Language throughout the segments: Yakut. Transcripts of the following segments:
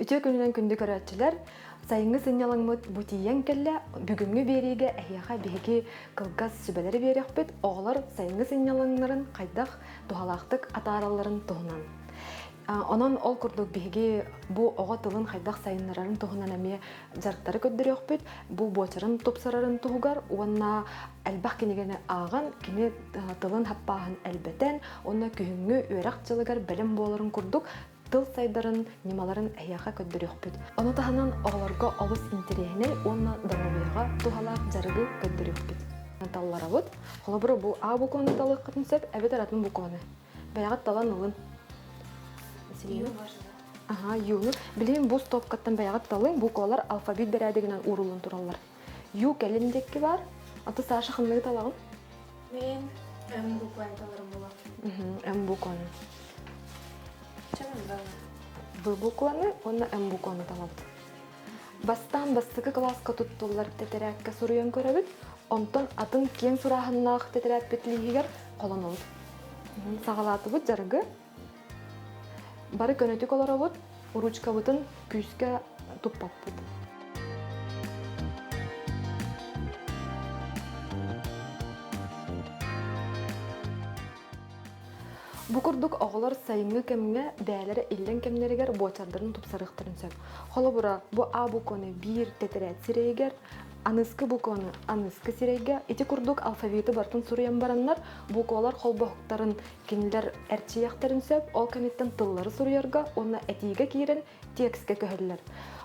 Үтүө күнүнэн күндү көрөөччүлэр, сайыҥҥы сынньалаҥмыт бу тиийэн кэллэ. Бүгүҥҥү биэриигэ эһиэхэ биһиги кылгас сүбэлэри биэриэхпит, оҕолор сайыҥҥы сынньалаҥнарын хайдах туһалаахтык атааралларын туһунан. Онон ол курдук биһиги бу оҕо тылын хайдах сайыннарарын туһунан эмиэ дьарыктары көрдөрүөхпүт, бу буочарын тупсарарын туһугар уонна элбэх кинигэни ааҕан кини тылын хаппааһын элбэтэн уонна күһүҥҥү үөрэх дьылыгар бэлэм буоларын курдук тыл сайдарын ньымаларын эһиэхэ көрдөрүөхпүт. Ону таһынан оҕолорго олус интэриэһинэй уонна доруобуйаҕа туһалаах дьарыгы көрдөрүөхпүт. Талларабыт. Холобура, бу А букваны талыаххытын сөп, эбэтэр атын букваны. Бэйэҕит талан ылын. Аха, Юну. Билигин бу стопкаттан бэйэҕит талыҥ, буквалар алфавит бэрээдэгинэн ууруллан тураллар. Ю кэлин диэки баар. Аты Саша ханныгы талаҕын? Мен М букваны таларым буолар. М букваны. Б букваны уонна М букваны талабыт. Бастаан бастакы кылааска туттуллар тэтэрээккэ суруйан көрөбүт, онтон атын киэҥ сурааһыннаах тэтэрээппит лииһигэр холонобут. Саҕалаатыбыт дьарыгы. Бары көнөтүк олоробут, ручкабытын күүскэ туппаппыт. Бу курдук оҕолор сайыҥҥы кэмҥэ бэйэлэрэ иллэҥ кэмнэригэр буочардарын тупсарыахтарын сөп. Холобура, бу А букваны биир тэтэрээт сирэйигэр, аныскы букваны аныскы сирэйгэ ити курдук алфавиты барытын суруйан бараннар, буквалар холбоһуктарын кинилэр эрчийиэхтэрин сөп, ол кэнниттэн тыллары суруйарга уонна этиигэ киирэн текскэ көһөллөр.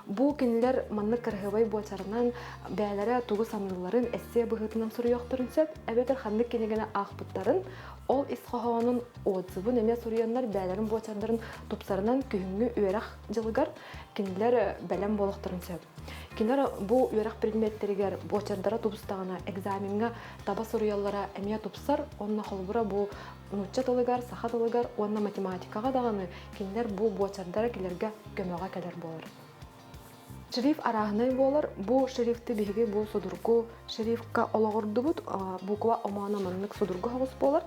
Бу кинилэр маннык кыраһыабай буочарынан бэйэлэрэ тугу саныылларын эссе быһыытынан суруйуохтарын сөп, эбэтэр ханнык кинигэни аахпыттарын, ол ис хоһоонун отзывын эмиэ суруйаннар бэйэлэрин буочардарын тупсарынан күһүҥҥү үөрэх дьылыгар кинилэр бэлэм буолуохтарын сөп. Кинилэр бу үөрэх предметтэригэр буочардара тубустаҕына экзамеҥҥа таба суруйаллара эмиэ тупсар, уонна холобура бу нуучча тылыгар, саха тылыгар уонна математикаҕа даҕаны кинилэр бу буочардара кинилэргэ көмөҕө кэлэр буолар. Шрифт арааһынай буолар. Бу шрифты биһиги бу судургу шрифтка олоҕурдубут. Буква омооно маннык судургу соҕус буолар.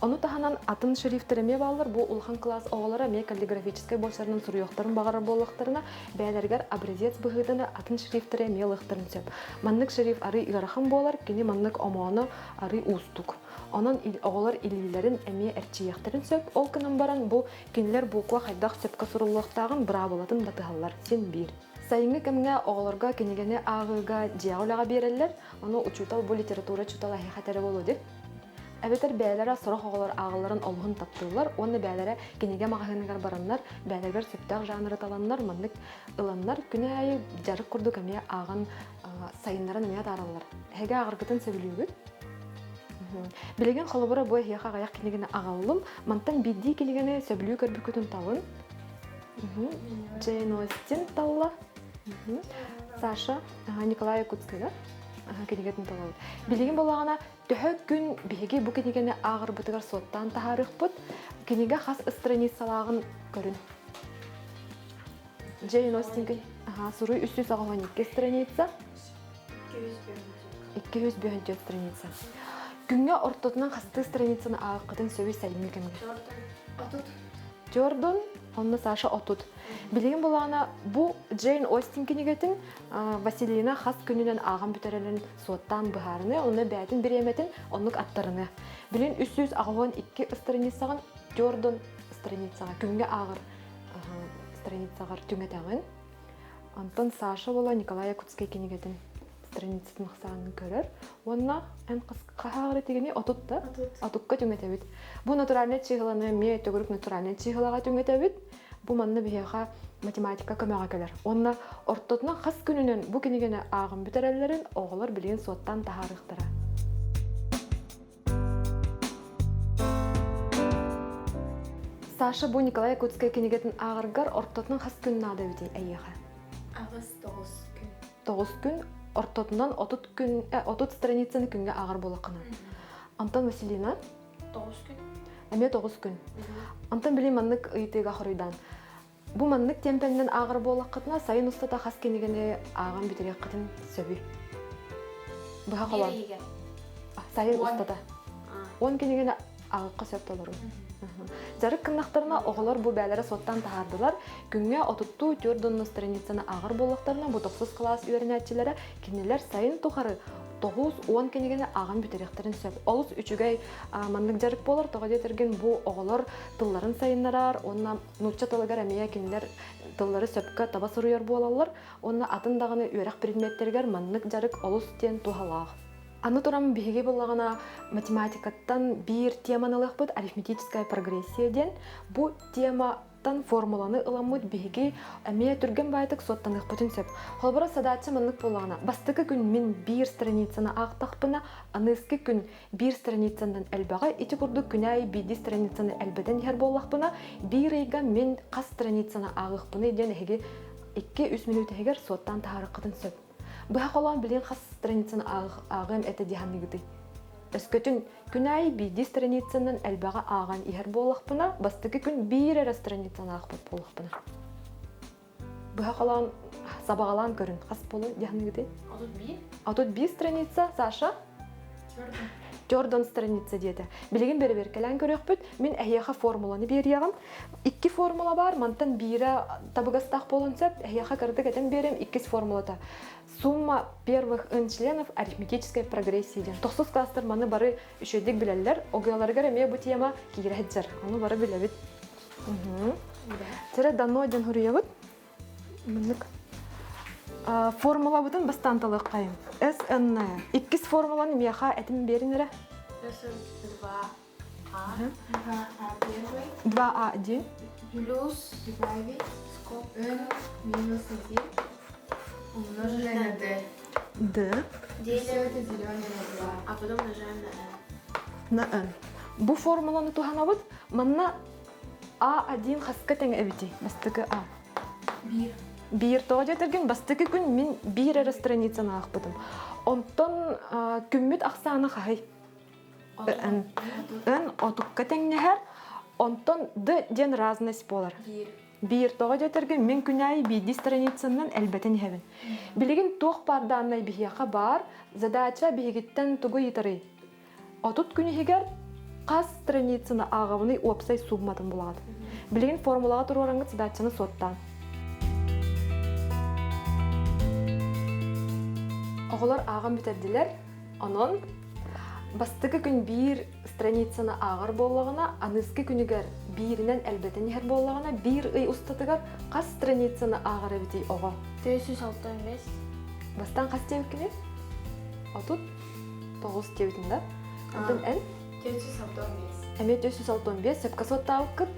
Ону таһынан атын шрифтэр эмиэ бааллар. Бу улахан кылаас оҕолоро эмиэ каллиграфическай буочарынан суруйуохтарын баҕарар буоллахтарына, бэйэлэригэр образец быһыытынан атын шрифтэри эмиэ ылыахтарын сөп. Маннык шрифт арый ыарахан буолар, кини маннык омооно арый уустук. Онон оҕолор илиилэрин эмиэ эрчийиэхтэрин сөп. Ол гынан баран бу кинилэр буква хайдах сөпкө суруллуохтааҕын быраабылатын батыһаллар син биир. Сайыҥҥы кэмҥэ оҕолорго кинигэни ааҕыыга дьиэҕэ үлэҕэ биэрэллэр. Ону учуутал бу литература учуутала эһиэхэ этэрэ буолуо дии. Эбэтэр бэйэлэрэ сорох оҕолор ааҕалларын олуһун таптыыллар уонна бэйэлэрэ кинигэ маҕаһыыныгар бараннар, бэйэлэригэр сөптөөх жанры таланнар, маннык ыланнар күнү аайы дьарык курдук эмиэ ааҕан сайыннаран эмиэ атаараллар. Эһиги ааҕаргытын сөбүлүүгүт? Билигин холобура бу эһиэхэ аҕыйах кинигэни аҕаллым. Мантан биирдии кинигэни сөбүлүү көрбүккүтүн талын. Джейн Остин талла. Саша Николай Якутскай да? кинигэтин талабыт. Билигин буоллаҕына төһө күн биһиги бу кинигэни ааҕарбытыгар суоттаан таһаарыахпыт. Кинигэ хас страницалааҕын көрүн. Джейн Остин суруй 382 страница. 254 страница. Күҥҥэ ортотунан хастыы страницаны ааххытын сөбүй сайыҥҥы кэмҥэ? Отут. Jordan, онно Саша отут. Билигин булаана бу Джейн Остин кинигэтин Василина хас күнүнэн ааҕан бүтэрэрин суоттаан быһаарыны, онно бэйэтин бириэмэтин оннук аттарыны. Билин 382 страницаҕын Jordan страницаҕа күҥҥэ ааҕар страницаҕар түҥэтэҕин. Онтон Саша буола Николай Якутскай кинигэтин страницатын ахсаанын көрөр уонна эн хаһааҕар этигини отут да отукка түҥэтэбит. Бу натуральнай чыыһыланы эмиэ төгүрүк натуральнай чыыһылаҕа түҥэтэбит. Бу манна биһиэхэ математика көмөҕө кэлэр. Уонна ортотунан хас күнүнэн бу кинигэни ааҕан бүтэрэллэрин оҕолор билигин суоттаан таһаарыахтара. Саша бу Николай Якутскай кинигэтин ааҕаргар ортотунан хас күн наада эбитий эйиэхэ? Аҕыс тоҕус күн. Тоҕус күн ортотунан 30 күн 30 страницаны күҥҥэ ааҕар буолаххына. Антон Василина? Тоҕус күн. Эмиэ тоҕус күн. Антон билин маннык ыйытыыга хоруйдаан. Бу маннык темпэннэн ааҕар буоллаххытына, сайын устата хас кинигэни ааҕан бүтэриэххитин сөбүй? Быһа холоон. Сайын устата. 10 кинигэни. Ааҕыахха сөп толору. Дьарык гыннахтарына оҕолор бу бээлэрэ суоттаан таһаардылар. Күҥҥэ отуттуу түөрт уонна страницаны ааҕар буоллахтарына, бу тохсус кылаас үөрэнээччилэрэ кинилэр сайын тухары 90 кинигэни ааҕан бүтэриэхтэрин сөп. Олус үчүгэй маннык дьарык буолар. Тоҕо диэтэргин бу оҕолор тылларын сайыннарар уонна нуучча тылыгар эмиэ кинилэр тыллары сөпкө таба суруйар буолаллар. Уонна атын даҕаны үөрэх предметтэригэр маннык дьарык олус диэн туһалаах. Аны туран биһиги буллаҕына математикаттан биир теманы ылыахпыт арифметическая прогрессия диэн. Бу тематтан формуланы ыламмыт биһиги эмиэ түргэн баайтык суоттаныахпытын сөп. Холобура задача маннык буоллаҕына, бастакы күн мин биир страницаны аахтахпына, аныыскы күн биир страницанан элбэҕи, ити курдук күн аайы биирдии страницаны элбэтэн иһэр буоллахпына, биир ыйга мин хас страницаны ааҕыахпыный диэн эһиги 2-3 мүнүүтэ иһигэр суоттаан таһаарыаххытын сөп. Быһа холоон билигин хас страницаны ааҕыам этэ дии саныыгытый? Өскөтүн күн аайы биирдии страницанан элбэҕи ааҕан иһэр буоллахпына, бастакы күн биир эрэ страницаны аахпыт буоллахпына. Быһа холоон сабаҕалаан көрүн хас буолуо дии саныыгытый? 31. 31 страница, Саша? Jordan страница диэтэ. Билигин бэрэбиэркэлээн көрүөхпүт. Мин эһиэхэ формуланы биэриэҕим. Икки формула баар, мантан биирэ табыгастаах буолуон сөп. Эһиэхэ кыратык этэн биэриэм иккис формулата. Сумма первых n членов арифметической прогрессии диэн. Тохсус класстар маны бары үчүгэйдик билэллэр. ОГЭларыгар эмиэ бу тема киирэ сылдьар. Ону бары билэбит. Тире дано диэн суруйабыт. Маннык формулабытын бастаан талыаххайым. СН. Иккис формуланы миэхэ этим биэрин эрэ. СН 2 А. 2А первый. 2А1. Плюс прибавить скоб N минус 1 умноженное на D. Д. Делим это деленное на 2, а потом умножаем на N. На N. Бу формуланы туһанабыт. Манна А1 хаска тэҥ эбитий? Бастакы А. Биир. Биир тоҕо диэтэргин бастакы күн мин биир эрэ страницаны аахпытым. Онтон күммүт ахсаана хаһый? Н. Н отукка тэҥнэһэр. Онтон Д диэн разность буолар. Биир. Биир тоҕо диэтэргин мин күн аайы биирдии страницанан элбэтэн иһэбин. Билигин туох баар дааннай биһиэхэ баар, задача биһигиттэн тугу ыйытарый? 30 күн иһигэр хас страницаны ааҕабыный уопсай сумматын булаҕыт. Билигин формулаҕа туруораҥҥыт задачаны суоттаан. Оҕолор ааҕан бүтэрдилэр. Онон бастакы күн биир страницаны ааҕар буоллаҕына, аныыскы күнүгэр бииринэн элбэтэн иһэр буоллаҕына, биир ый устатыгар хас страницаны ааҕар эбитий оҕо? 465. Бастаан хас диэбиккиний? 30 тоҕус диэбитин да? Онтон эн? 465. Эмиэ 465 сөпкө суоттаабыккыт.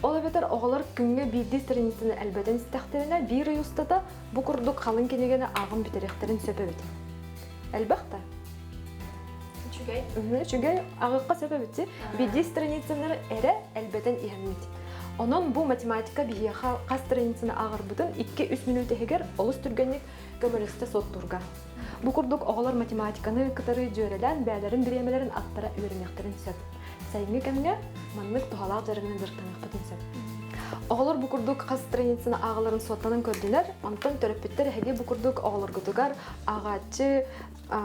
Ол эбэтэр оҕолор күҥҥэ биирдии страницаны элбэтэн истэхтэринэ, биир ый устата бу курдук халыҥ кинигэни ааҕан бүтэриэхтэрин сөп эбит. Элбэх да? Үчүгэй. Үчүгэй. Аҕыахха сөп эбит. Биирдии страницаны эрэ элбэтэн иһэммит. Онон бу математика биһиэхэ хас страницаны ааҕарбытын 2-3 мүнүүтэ иһигэр олус түргэнник көмөлөстө суоттуурга. Бу курдук оҕолор математиканы кытары дьүөрэлээн бэйэлэрин бириэмэлэрин аттара үөрэниэхтэрин сөп. Сайыҥҥы кэмҥэ маннык туһалаах дьарыгынан дьарыктаныахпытын сөп. Оҕолор бу курдук хас страницаны ааҕаларын суоттанан көрдүлэр. Онтон төрөппүттэр эһиги бу курдук оҕолоргутугар ааҕааччы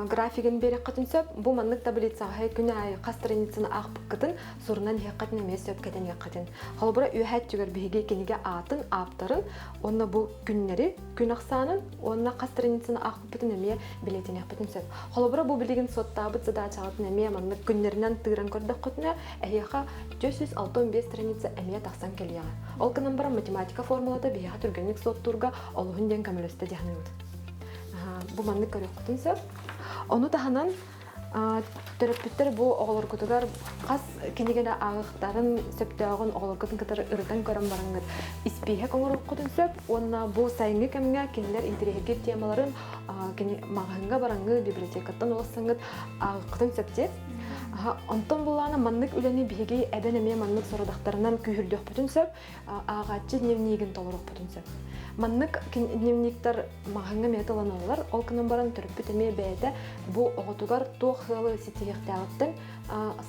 графигын биэриэххитин сөп. Бу маннык таблицаҕа күн аайы хас страницаны аахпыккытын сурунан иһиэххитин эмиэ сөп кэтэниэххитин. Холобура, үөһээ өттүгэр биһиги кинигэ аатын, ааптарын уонна бу күннэри, күн ахсаанын уонна хас страницаны аахпыппытын эмиэ билиэтиниэхпитин сөп. Холобура, бу билигин суоттаабыт задачаҕытын эмиэ маннык күннэринэн тыыран көрдөххүтүнэ, эһиэхэ 465 страница эмиэ тахсан кэлиэҕэ. Ол гынан баран математика формулата биһиэхэ түргэнник суоттуурга олуһун диэн көмөлөстө дии саныыбыт. Бу маннык көрүөххүтүн сөп. Ону таһынан төрөппүттэр бу оҕолоргутугар хас кинигэни ааҕыахтарын сөптөөҕүн оҕолоргутун кытары ырытан көрөн бараҥҥыт испииһэк оҥоруоххутун сөп уонна бу сайыҥҥы кэмҥэ кинилэр интэриэһиргиир темаларын кини маҕаһыыҥҥа бараҥҥыт библиотекаттан улассаҥҥыт ааҕыаххытын сөп диэн. Онтон буллаана маннык үлэни биһиги эбэн эмиэ маннык сорудахтарынан күүһүрдүөхпүтүн сөп ааҕааччы дневнигин толоруохпутун сөп. Маннык дневниктар маҕаһыҥҥа эмиэ тыланаллар, ол гынан баран төрөппүт эмиэ бэйэтэ бу оҕотугар туох сыалы ситиһиэхтээҕиттэн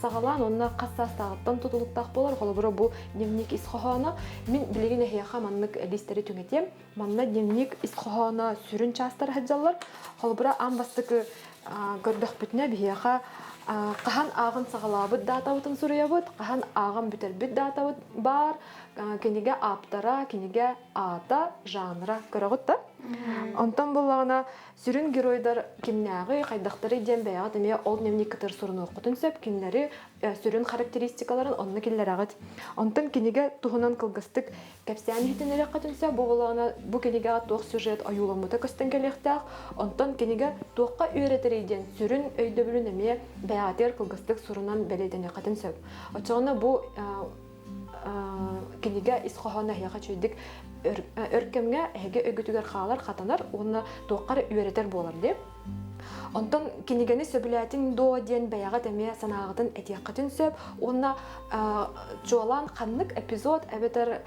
саҕалаан уонна хас саастааҕыттан тутулуктаах буолар. Холобура, бу дневник ис хоһооно. Мин билигин эһиэхэ маннык лиистэри түҥэтиэм. Манна дневник ис хоһооно сүрүн чаастара сылдьаллар. Холобура, аан бастакы көрдөхпүтүнэ биһиэхэ. Хаһан ааҕан саҕалаабыт даатабытын суруйабыт, хаһан ааҕан бүтэрбит даатабыт баар, кинигэ ааптара, кинигэ аата, жанра көрөҕүт да? Онтон буллаҕына сүрүн геройдар кимнээҕий, хайдахтарый диэн бэйэҕит эмиэ ол дневниккытыгар сурунуоххутун сөп, кинилэри сүрүн характеристикаларын онно киллэрэҕит. Онтон кинигэ туһунан кылгастык кэпсээн иһитиннэриэххитин сөп, бу буоллаҕына бу кинигэҕэ туох сюжет ойууламмыта көстөн кэлиэхтээх, онтон кинигэ туохха үөрэтэрий диэн сүрүн өйдөбүлүн эмиэ бэйэҕитигэр кылгастык сурунан бэлиэтэниэххитин сөп. Оччоҕуна бу кинигэ ис хоһооно эһиэхэ үчүгэйдик өр кэмҥэ эһиги өйгүтүгэр хаалар, хатанар уонна туохха эрэ үөрэтэр буолар дии. Онтон кинигэни сөбүлээтиҥ дуо диэн бэйэҕит эмиэ санааҕытын этиэххитин сөп уонна чуолаан ханнык эпизод эбэтэр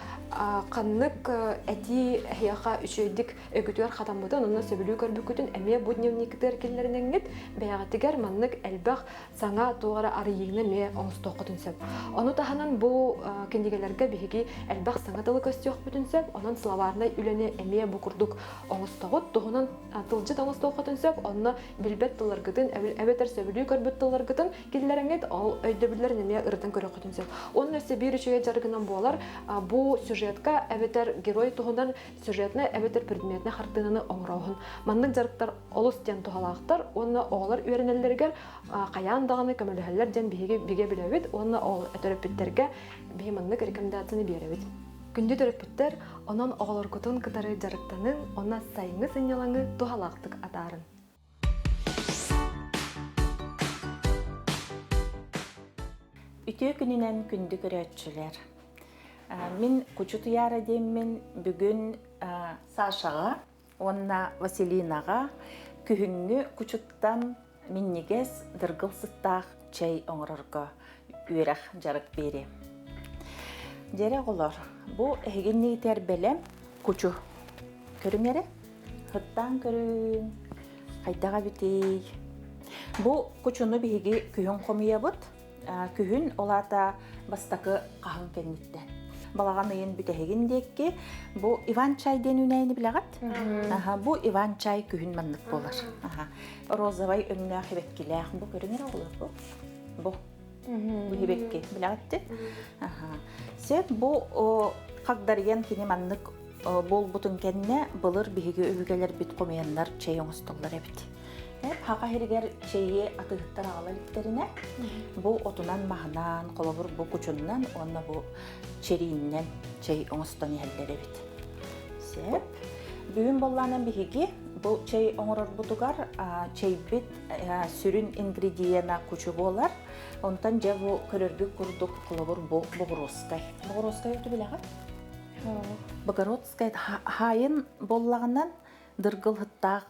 ханнык этии эһиэхэ үчүгэйдик өйгүтүгэр хатаммытын уонна сөбүлүү көрбүккүтүн эмиэ бу дневниккитигэр киллэринэҥҥит бэйэҕитигэр маннык элбэх саҥа туох эрэ арыйыыны эмиэ оҥостуоххутун сөп. Ону таһынан бу кинигэлэргэ биһиги элбэх саҥа тылы көстүөхпүтүн сөп, онон словарнай үлэни эмиэ бу курдук оҥостоҕут. Туһунан тылдьыт оҥостуоххутун сөп, онно билбэт тылларгытын эбэтэр сөбүлүү көрбүт тылларгытын киллэрэҥҥит, ол өйдөбүллэрин эмиэ ырытан көрүөххүтүн сөп. Уонна өссө биир үчүгэй дьарыгынан буолар, бу сюжетка эбэтэр герой туһунан сюжетнай эбэтэр предметнэй хартыынаны оҥорооһун. Маннык дьарыктар олус диэн туһалаахтар уонна оҕолор үөрэнэллэригэр хайаан даҕаны көмөлөһөллөр диэн биһиги бигэ билэбит уонна ол төрөппүттэргэ биһи маннык рекомендацияны биэрэбит. Күндү төрөппүттэр, онон оҕолоргутун кытары дьарыктаныҥ уонна сайыҥҥы сынньалаҥы туһалаахтык атаарыҥ. Үтүө күнүнэн күндү көрөөччүлэр. Мин Кучу Туйаара диэммин бүгүн Сашаҕа уонна Василинаҕа күһүҥҥү кучуттан минньигэс дыргыл сыттаах чэй оҥорорго үөрэх дьарык биэриэм. Дьэрэ оҕолор, бу эһигинниитигэр бэлэм кучу. Көрүҥ эрэ, сыттаан көрүҥ, хайдах эбитий? Бу кучуну биһиги күһүн хомуйабыт. Күһүн ол аата бастакы хаһыҥ кэнниттэн. Балаҕан ыйын бүтэһигин диэки бу Иван чай диэн үүнээйини билэҕит? Аха, бу Иван чай күһүн маннык буолар. Аха. Розовай өҥнөөх сибэккилээх. Бу көрүҥ эрэ оҕолор бу. Бу. Бу сибэкки билэҕит дии? Аха. Сөп бу хагдарыйан кини маннык буолбутун кэннэ былыр биһиги өбүгэлэрбит хомуйаннар чэй оҥостоллор эбит. Хаха иһигэр чэйи атыыһыттар аҕала иликтэринэ, бу отунан-маһынан, холобур бу кучуннан уонна бу чэрииннэн чэй оҥостон иһэллэр эбит. Сөп. Бүгүн боллаанан биһиги бу чэй оҥорорбутугар чэйбит сүрүн ингредиена кучу буолар. Онтон дьэ бу көрөргүт курдук холобур бу боҕуруоскай. Боҕуруоскай оту билэҕит? Богородскай хаайын боллаҕынан дыргыл сыттаах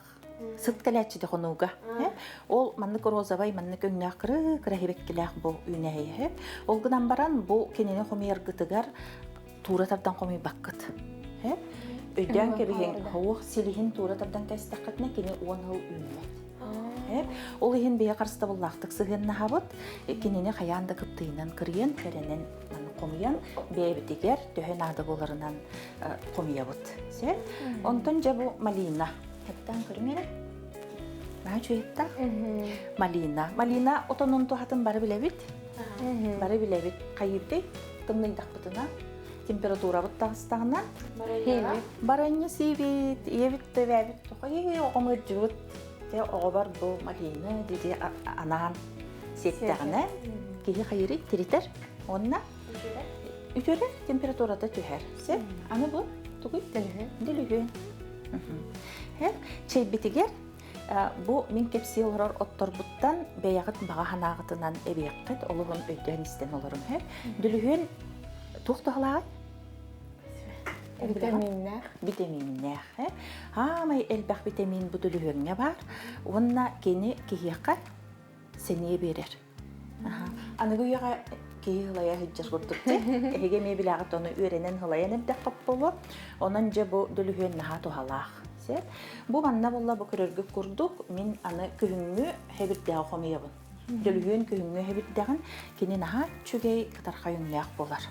сыт кэлээччити хонууга. Ол маннык розовай, маннык өҥнөөх кыры кыра сибэккилээх бу үүнээйи. Ол гынан баран бу кинини хомуйаргытыгар туура тардан хомуйбаккыт. Өйдөөн кэбиһиҥ, хоуох силиһин туура тардан кэстэххитинэ кини уон сыл үүммэт. Ол иһин биһи харыстабыллаахтык сыһыаннаһабыт, кинини хайаан да кыптыйынан кырыйан, кэрэнэн хомуйан бэйэбитигэр төһө наада буоларынан хомуйабыт. Сөп? Онтон дьэ бу малина. Хэттаан көрүҥ эрэ. Наһаа үчүгэйтээх. Малина. Малина отонун туһатын бары билэбит. Бары билэбит. Хайыыбытый? Тымныйдахпытына, температурабыт таҕыстаҕына, баранньа сиибит, ийэбит тэбээбит, оҕом ыалдьыбыт. Дьэ оҕобор бу малина диди анаан сиэттэҕинэ киһи хайырый тиритэр уонна үтүөрэр температурата түһэр. Сөп. Аны бу тугуй? Дөлүһүөн. Чэйбитигэр бу мин кэпсии олорор отторбуттан бэйэҕит баҕа санааҕытынан эбиэххит, олуһун өйдөөн истэн олоруҥ. Дөлүһүөн туох туһалааҕый? Битэмииннээх. Битэмииннээх. Аамай элбэх битэмиин бу дөлүһүөҥҥэ баар. Уонна кини киһиэхэ сэниэ биэрэр. Аныгы үйэҕэ киһи һылайа сылдьар курдук дии. Эһиги эмиэ билэҕит ону үөрэнэн һылайан эрдэххит буолуо. Онон дьэ бу дөлүһүөн наһаа туһалаах. Сөп. Бу манна буолла бу көрөргүт курдук мин аны күһүҥҥү хэбирдэҕи хомуйабын. Дөлүһүөн күһүҥҥү хэбирдэҕин кини наһаа үчүгэй кытархай өҥнөөх буолар.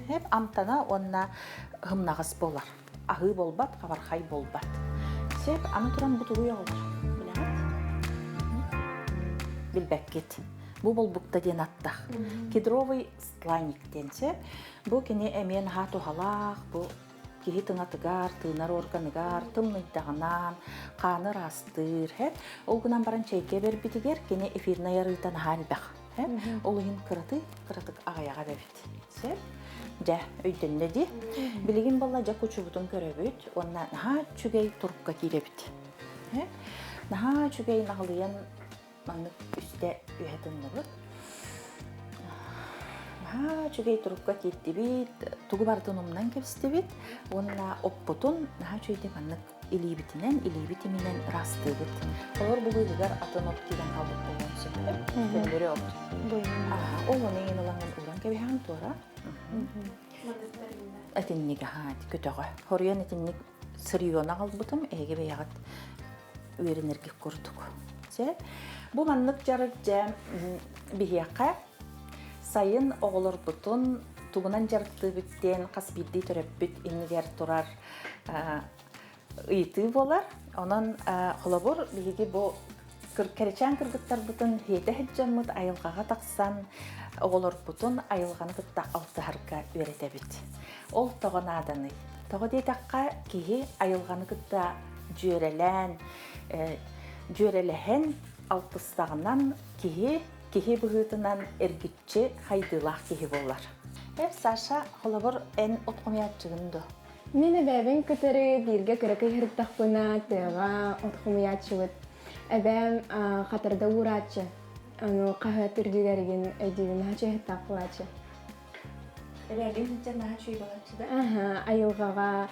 Хэп амтана уонна һымнаҕас буолар. Аһыы буолбат, хабархай буолбат. Сөп, аны туран бу тугуй оҕолор? Билэҕит? Билбэккит. Бу болбукта диэн аттах. Кедровый стланник диэн сөп. Бу кини эмиэ наһаа туһалаах, бу киһи тыҥатыгар, тыынар органыгар, тымныйдаҕынан хааны ыраастыыр. Ол гынан баран чэйгэ бэрбитигэр кини эфирнай арыыта наһаа элбэх. Ол иһин кыратый кыратык аҕыйаҕа эбэбит. Сөп. Дьэ, өйдөннө дии. Билигин буолла дьэ кучубутун көрөбүт уонна наһаа үчүгэй турукка киирэбит. Наһаа үчүгэй наҕылыйан маннык үстэ үөһэ тынныбыт. Наһаа үчүгэй турукка киирдибит, тугу барытын умнан кэбистибит уонна оппутун наһаа үчүгэйдик маннык илиибитинэн, илиибит иминэн ыраастыыбыт. Олор бу быыһыгар атын от киирэн хаалбыт буолуон сөп. Көннөрү от. Ол ону иҥин ылаҥын ууран кэбиһэҕин туора. Итинник аһаа көтөҕө. Хоруйан итинник сырьёны аҕалбытым, эһиги бэйэҕит үөрэнэргит курдук. Чэ, бу маннык дьарык дьэ биһиэхэ сайын оҕолорбутун тугунан дьарыктыыбыт диэн хас биирдии төрөппүт иннигэр турар ыйытыы буолар. Онон холобур биһиги бу кэрэчээн кыргыттарбытын хиэтэ сылдьаммыт айылҕаҕа тахсан оҕолорбутун айылҕаны кытта алтыһарга үөрэтэбит. Ол тоҕо нааданый? Тоҕо диэтэххэ, киһи айылҕаны кытта дьүөрэлээн, дьүөрэлэһэн алтыстаҕынан киһи киһи быһыытынан эргиччи хайдыылаах киһи буолар. Эр Саша, холобур, эн от хомуйааччыгын дуо? Мин эбээбин кытары бииргэ кыракый сырыттахпына тыаҕа от хомуйааччыбыт. Эбээм хатарда уурааччы. Аны хаһыат үрдүгэригин өйдүүбүн наһаа чугаһыттаах буолааччы. Эбээбин сылдьан наһаа үчүгэй буолааччы да? Аһа, айылҕаҕа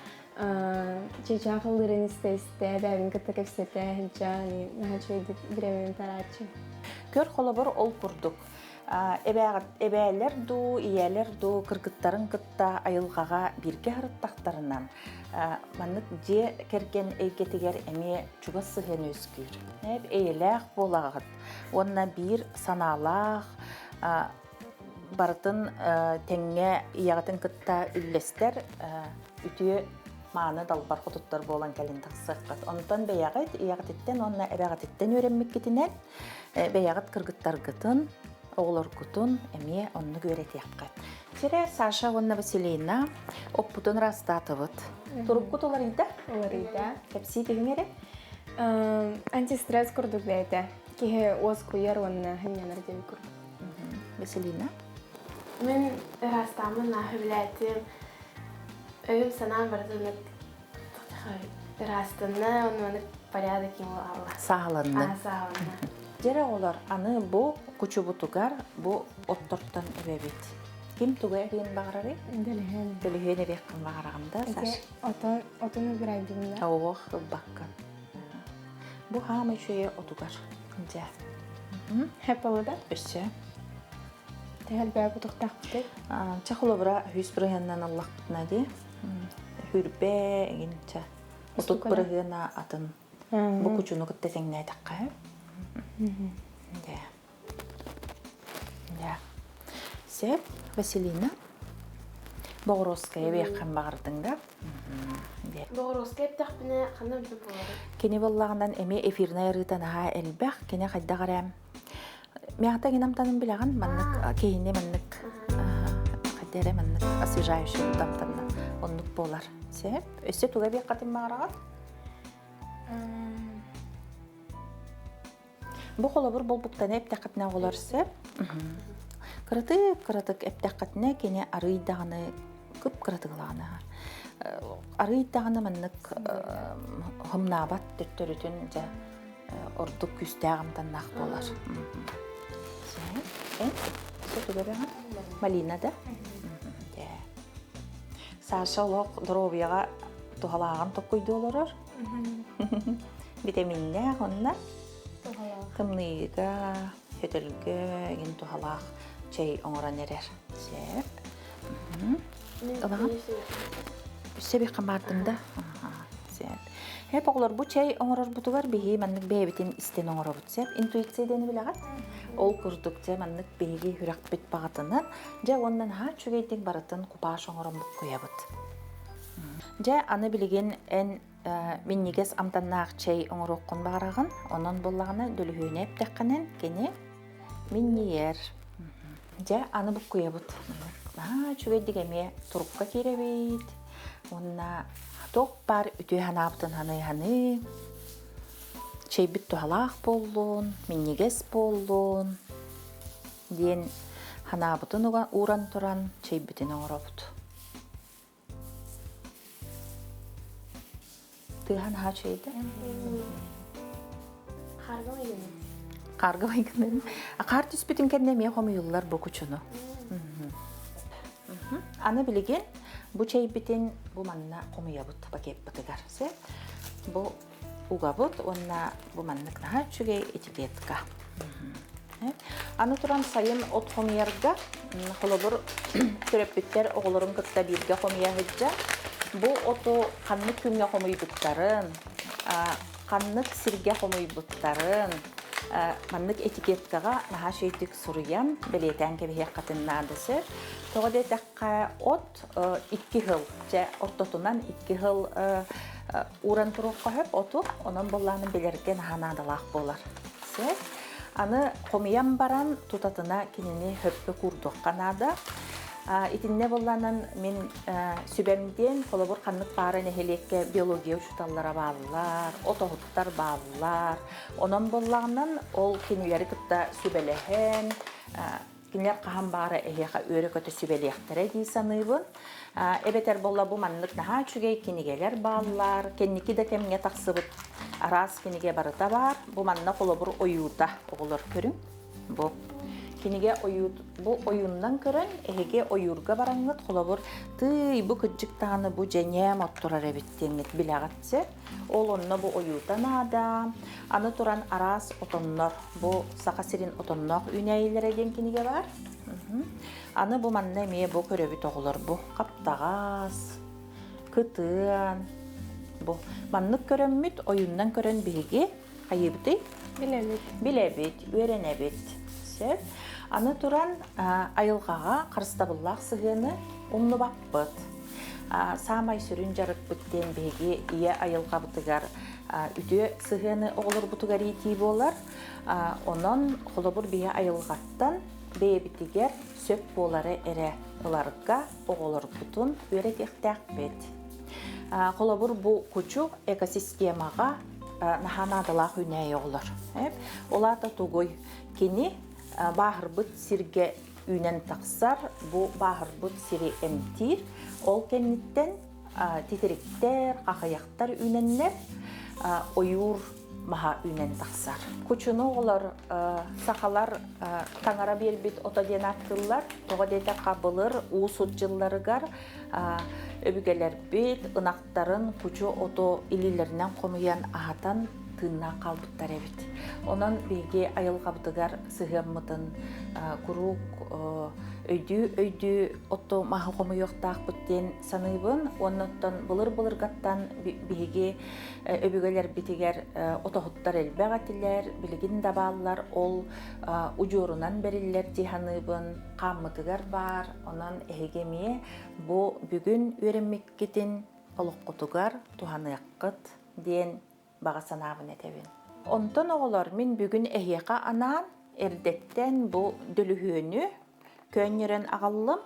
чыычаах ыллыырын истэ-истэ эбээбин кытта кэпсэтэ сылдьан наһаа үчүгэйдик бириэмэбин тарааччы. Көр холобур ол курдук эбээлэр дуу, ийэлэр дуу кыргыттарын кытта айылҕаҕа бииргэ сырыттахтарынан маннык дьиэ кэргэн эйгэтигэр эмиэ чугас сыһыан үөскүүр. Эйэлээх буолаҕыт уонна биир санаалаах барытын тэҥҥэ ийэҕитин кытта үллэстэр үтүө мааны далбар хотуттар буолан кэлин тахсыаххыт. Онтон бэйэҕит ийэҕититтэн уонна эбэҕититтэн үөрэммиккитинэн бэйэҕит кыргыттаргытын, оҕолоргутун эмиэ оннук үөрэтиэххит. Сирэ Саша уонна Василина оппутун ыраастаатыбыт. Туруккут уларыйда? Уларыйда. Кэпсии түһүҥ эрэ. Антистресс курдук бэйэтэ. Киһи уоскуйар уонна сынньанар диэн курдук. Василина? Мин ыраастааммын нааһы билээтим. Өйүм-санаам барытын ыраастынна, онно порядок ему алла. Сааһыланна. Сааһыланна. Дьэрэ оҕолор, аны бу кучубутугар бу оттортон эбэбит. Ким тугу эбиэн баҕарарый? Дөлүһүөн. Дөлүһүөн эбиэххин баҕараҕын да, Саш? Отон, отон ылбырайдым да. Оох, ылбаккын. Бу хаамай үчүгэйэ отугар. Дьэ. Хэппалы да? Өссө. Тэһэл бээ бутуктаахпытый? Чэ холобура 100 бырыһыаннан аллахпытына дии. Хүрбэ эҥин чэ. 30 бырыһыана атын. Бу кучуну кытта тэҥнээтэххэ. Дьэ. Дьэ. Сөп, Василина. Боҕуруоскайы биэххин баҕардыҥ да? Боҕуруоскай эттэхпинэ ханна бүтүн буоларый? Кини буоллаҕынан эмиэ эфирнай арыыта наһаа элбэх. Кини хайдах эрэ Миэхэ гинам амтанын билэҕин маннык киһини маннык хайда эрэ маннык освежающий амтанна оннук буолар. Сөп. Өссө туга биэххитин баҕараҕыт? Бу холобур болбуктаны эптэххитинэ оҕолор сөп. Кыратык кыратык эптэххитинэ кини арый даҕаны кып кыратыгылаҕына арый даҕаны маннык хомнаабат төттөрүтүн дьэ ордук күүстээх амтаннаах буолар. Малина да? Саша олох доруобуйаҕа туһалааҕын токкуйдуу олорор. Витаминнээх онно тымныыга, сөтөлгө игин туһалаах чэй оҥорон эрэр. Сөп. Ылаҕын? Өссө бихха баардым да? Сөп. Хэп оҕолор бу чэй оҥорорбутугар биһи маннык бэйэбитин истэн оҥоробут сөп. Интуиция диэни билэҕит? Ол курдук дьэ маннык биһиги сүрэхпит баҕатынан дьэ уонна наһаа үчүгэйдик барытын купаж оҥорон буккуйабыт. Дьэ аны билигин эн минньигэс амтаннаах чэй оҥоруоххун баҕараҕын. Онон буоллаҕына дөлүһүөнэ эптэххинэн кини. Минньийэр. Дьэ, аны буккуйабыт. Наһаа үчүгэйдик эмиэ турукка киирэбит. Уонна туох баар үтүө санаабытын саныы-саныы чэйбит туһалаах буоллун, минньигэс буоллун диэн санаабытын ууран туран чэйбитин оҥоробут. Тыаһа наһаа үчүгэй Хаарга майгынын. Хаарга майгынын. Хаар түспүтүн кэннэ эмиэ хомуйуллар бу кучуну. Аны билигин бу чэйбитин бу манна хомуйабыт пакеппытыгар. Бу угабыт уонна бу маннык наһаа үчүгэй этикетка. Аны туран сайын от хомуйарга, холобур, төрөппүттэр оҕолорун кытта бииргэ хомуйа сылдьан, бу оту ханнык күҥҥэ хомуйбуттарын, ханнык сиргэ хомуйбуттарын, маннык этикеткаҕа наһаа үчүгэйдик суруйан, бэлиэтээн кэбиһиэххитин наада сөп. Тоҕо диэтэххэ, от икки сыл, чэ, ортотунан икки сыл ууран туруохха сөп оту, онон буоллаҕына билэргэ наһаа наадалаах буолар. Сөп. Аны хомуйан баран тутатына кинини хөппө куурдуохха наада. Итиннэ буоллаанан мин сүбэм диэн, холобур, ханнык баара нэһилиэккэ биология учууталлара бааллар, отоһуттар бааллар. Онон буоллаҕынан ол кинилэри кытта сүбэлэһэн, кинилэр хаһан баара эһиэхэ үөрэ-көтө сүбэлиэхтэрэ дии саныыбын. Эбэтэр буолла бу маннык наһаа үчүгэй кинигэлэр бааллар, кэнники да кэмҥэ тахсыбыт араас кинигэ барыта баар. Бу манна холобур ойуута оҕолор көрүҥ. Бу кинигэ ойуут бу ойууннан көрөн эһиги ойуурга бараҥҥыт холобур тыый бу кырдьык даҕаны бу дьэҥээм оттурар эбит диэҥҥит билэҕит сөп. Ол онно бу ойуута наада. Аны туран араас отоннор Бу Саха сирин отонноох үүнээйилэрэ диэн кинигэ баар. Аны бу манна эмиэ бу көрөбүт оҕолор бу хаптаҕас, кытыан. Бу маннык көрөммүт, ойуннан көрөн биһиги хайыыбытый? Билэбит. Билэбит, үөрэнэбит. Сөп. Аны туран айылҕаҕа харыстабыллаах сыһыаны умнубаппыт. Саамай сүрүн дьарыкпыт диэн биһиги ийэ айылҕабытыгар үтүө сыһыаны оҕолорбутугар иитии буолар. Онон холобур биһи айылҕаттан бэйэбитигэр сөп буолары эрэ ыларга оҕолорбутун үөрэтиэхтээхпит. Холобур бу кучу экосистемаҕа наһаа наадалаах үүнээйи оҕолор. Ол аата тугуй? Кини бааһырбыт сиргэ үүнэн тахсар, бу бааһырбыт сири эмтиир. Ол кэнниттэн титириктэр, хахыйахтар үүнэннэр ойуур маһа үүнэн тахсар. Кучуну оҕолор сахалар таҥара биэрбит ото диэн ааттыыллар. Тоҕо диэтэххэ былыр уу сут дьылларыгар өбүгэлэрбит ынахтарын кучу оту илиилэринэн хомуйан аһатан тыыннаах хаалбыттар эбит. Онон биһиги айылҕабытыгар сыһыаммытын куруук өйдүү-өйдүү оту маһы хомуйуохтаахпыт диэн саныыбын. Уонна оттон былыр-былыргаттан биһиги өбүгэлэрбитигэр отоһуттар элбэх этилэр, билигин да бааллар, ол удьуорунан бэриллэр дии саныыбын, хааммытыгар баар. Онон эһиги эмиэ бу бүгүн үөрэммиккитин олоххутугар туһаныаххыт диэн баҕа санаабын этэбин. Онтон оҕолор мин бүгүн эһиэхэ анаан эрдэттэн бу дөлүһүөнү көөнньөрөн аҕаллым.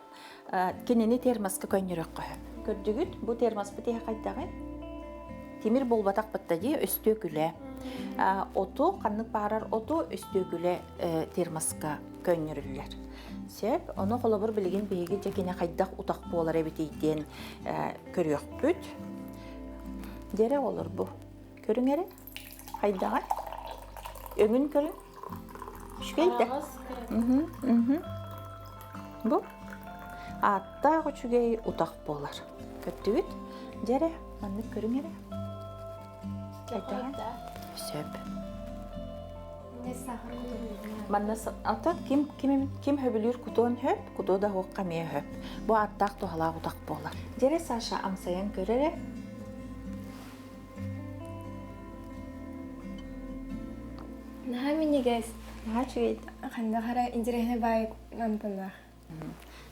Кинини термоска көөнньөрүөххэ сөп. Көрдүгүт, бу термоспут иһэ хайдаҕый? Тимир буолбатах бытта дии, өстүөкүлэ. Оту, ханнык баарар оту өстүөкүлэ термоска көөнньөрүллэр. Сөп. Ону холобур билигин биһиги дьэ кини хайдах утах буолар эбитий диэн көрүөхпүт. Дьэрэ олор бу. Көрүҥ эрэ. Хайдаҕай? Өҥүн көрүҥ. Үчүгэй да. Бу ааттаах үчүгэй утах буолар. Көрдүгүт? Дьэрэ, маннык көрүҥ эрэ. Хайдаҕай? Сөп. Манна ата ким ким ким хөбүлүүр кутуон хөп, кутуо да хуохха эмиэ хөп. Бу ааттаах туһалаах утах буолар. Дьэрэ Саша амсайан көр эрэ. Наһаа минньигэс. Наһаа үчүгэй. Ханна хара интересный баай амтаннаах.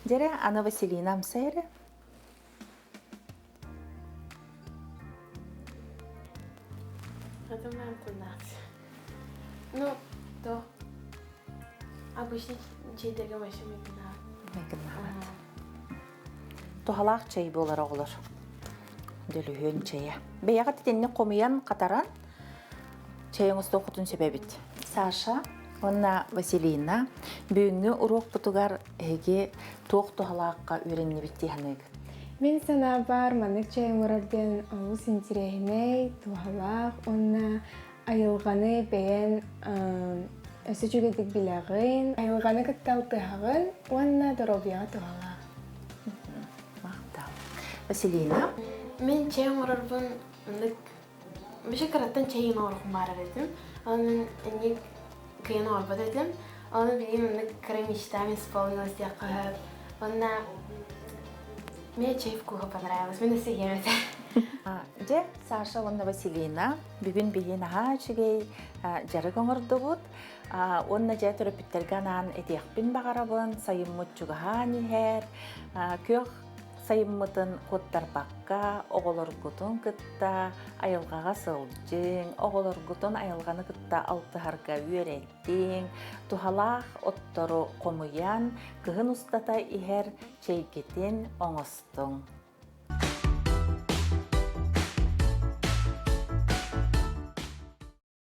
Дьэрэ Анна Васильевна амсай эрэ. Хотун амтаннаах. Ну, то. Обычный чэйдэргэ вообще майгыннаабат. Майгыннаабат. Туһалаах чэй буолар оҕолор. Дөлүһүөн чэйэ. Бэйэҕит итинник хомуйан, хатаран чэй оҥостуоххутун сөп эбит. Саша уонна Василина бүгүҥҥү уруокпутугар эһиги туох туһалаахха үөрэннибит дии саныыгыт? Мин санаабар маннык чэй оҥорор диэн олус интириэһинэй, туһалаах уонна айылҕаны бэйэн өссө үчүгэйдик билэҕин, айылҕаны кытта алтыһаҕын уонна доруобуйаҕа туһалаах. Махтал. Василина? Мин чэй оҥорорбун ыннык Вообще кыраттан чэйин оҥорохпун баарар этим. Онон инник кыайан оҥорбот этим. Онон билигин оннук кыра мечтам исполнилась диэххэ сөп. Уонна мне чай вкуһа понравилось. Мин өссө иһиэм этэ. Дьэ, Саша уонна Василина бүгүн биһи наһаа үчүгэй дьарык оҥордубут. Уонна дьэ төрөппүттэргэ анаан этиэхпин баҕарабын, сайыммыт чугаһаан иһэр, күөх Сайыммытын куоттарбакка, оҕолоргутун кытта айылҕаҕа сылдьыҥ, оҕолоргутун айылҕаны кытта алтыһарга үөрэтиҥ, туһалаах оттору хомуйан, кыһын устата иһэр чэйгитин оҥостуҥ.